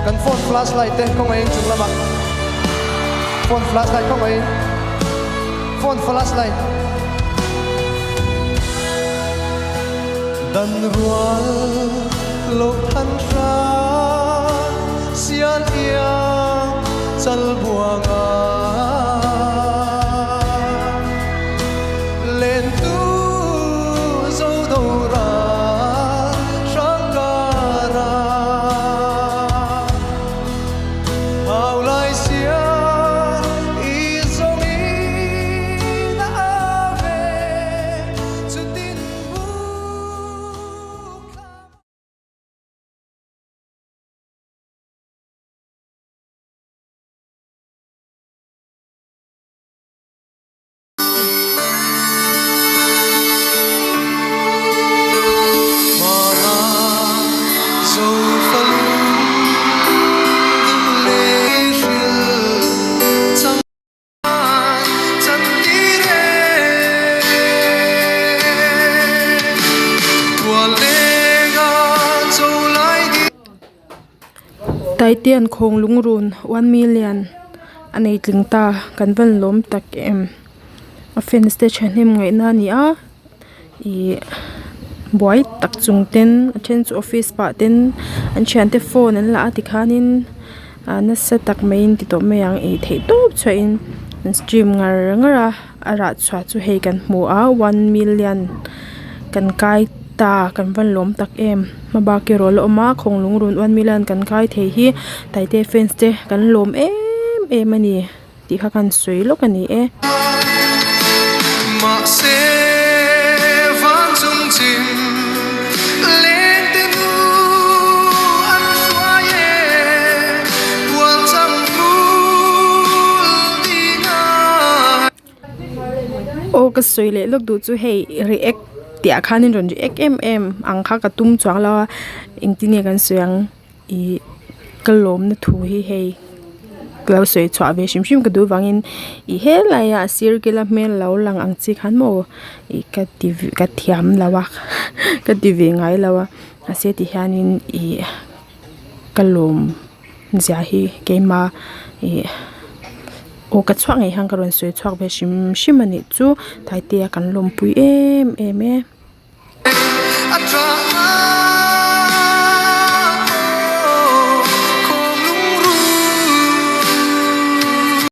Kan phone flashlight te kawngaihin chung lamah phone flashlight kawngaihin phone flashlight Dan rual lo than hram sial iang chal buanga Lentu zo do ral hrang karah Hau lai sia i zawng in a ve chutin buk thla Taitean khawng lungrun one million a nei tling ta kan van lawm tak em a fans te thahnem ngaihna a ni a ihh buai tak chung ten a then chu office pah ten an thiante phone an la a tikhanin ah nasa tak maiin ti tawh mai ang ih theih tawp chhuahin an stream ngar ngar a a rah chhuah chu hei kan hmu a one million kan kai ta kan va lawm tak em hmabak erawh a la awm a khawnglung run one million kan kai thei hi Taitea fans te kan lawm em em a ni. Tih kha kan sawi lawk a ni e. Mahse van chung chim lengte nu an hruai e, puan cham phul ding a. Aw ka sawi leh lawk duh chu hei react tih ah khanin rawn react em em ang kha ka tum chuang lo a engtin nge kan sawi ang. Ih ka lawmna thu hi hei ka lo sawi chhuah ve hrim hrim ka duh vangin ih helai ah sir kila hmel lo lang ang chi khan maw ih ka ti ka thiam lo a ka ti ve ngai lo a mahse ti hianin ih ka lawm zia hi keima ih aw ka chhuak ngei hian ka rawn sawi chhuak ve hrim hrim a nih chu Taitea kan lawmpui em em e. A tha.